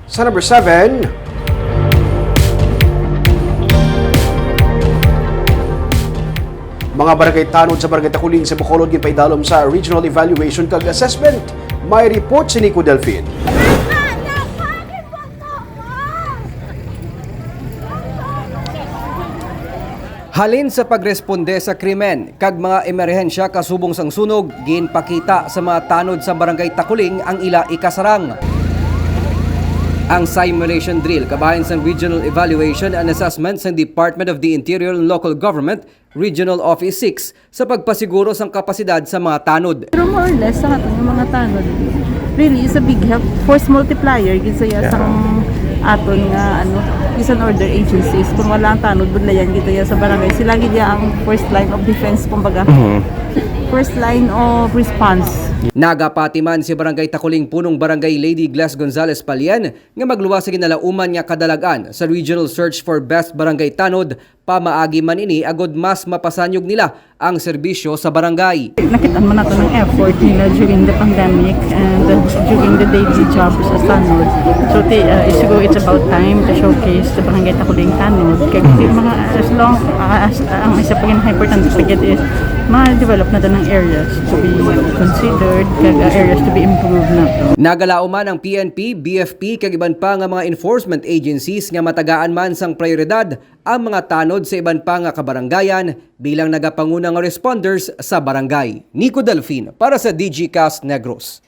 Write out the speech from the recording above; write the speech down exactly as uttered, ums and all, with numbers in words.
Sa number seven, mga barangay tanod sa Barangay Takuling sa Bacolod ginpaidalom sa regional evaluation kag assessment. May report si Nico Delfin. Halin sa pagresponde sa krimen kag mga emerhensya kasubong sang sunog, ginpakita sa mga tanod sa Barangay Takuling ang ila ikasarang. Ang simulation drill kabahin sang Regional Evaluation and Assessment sang Department of the Interior and Local Government, Regional Office six, sa pagpasiguro sang kapasidad sa mga tanod. Pero more or less, sa aton nga mga tanod, really, is a big help, force multiplier gid sa iya sang aton nga, ano, peace and order agencies. Kung wala ang tanod, budlayan gid iya sa barangay. Sila gid iya ang first line of defense, kumbaga. First line of response. Nagapati man si Barangay Takuling Punong Barangay Lady Glass Gonzalez Palian nga magluwas sa ginalauman nga kadalag-an sa Regional Search for Best Barangay Tanod, pamaagi man ini agud mas mapasanyog nila ang serbisyo sa barangay. Nakit-an man nato ang effort nila during the pandemic and, uh, during the daily jobs as tanod. So, ti-, uh, siguro it's about time to showcase the Barangay Takuling Tanod. Kay kasi mga, as long, uh, as, uh, ang isa pa nga importante sa gid is ma-develop na daw ang areas to be considered, kag, uh, areas to be improved na. Nagalauman ang P N P, B F P, kag iban pa nga mga enforcement agencies nga matagaan man sang prioridad ang mga tanod sa iban pa nga kabarangayan bilang nagapanguna nga responders sa barangay. Nico Delfin para sa D G Cast Negros.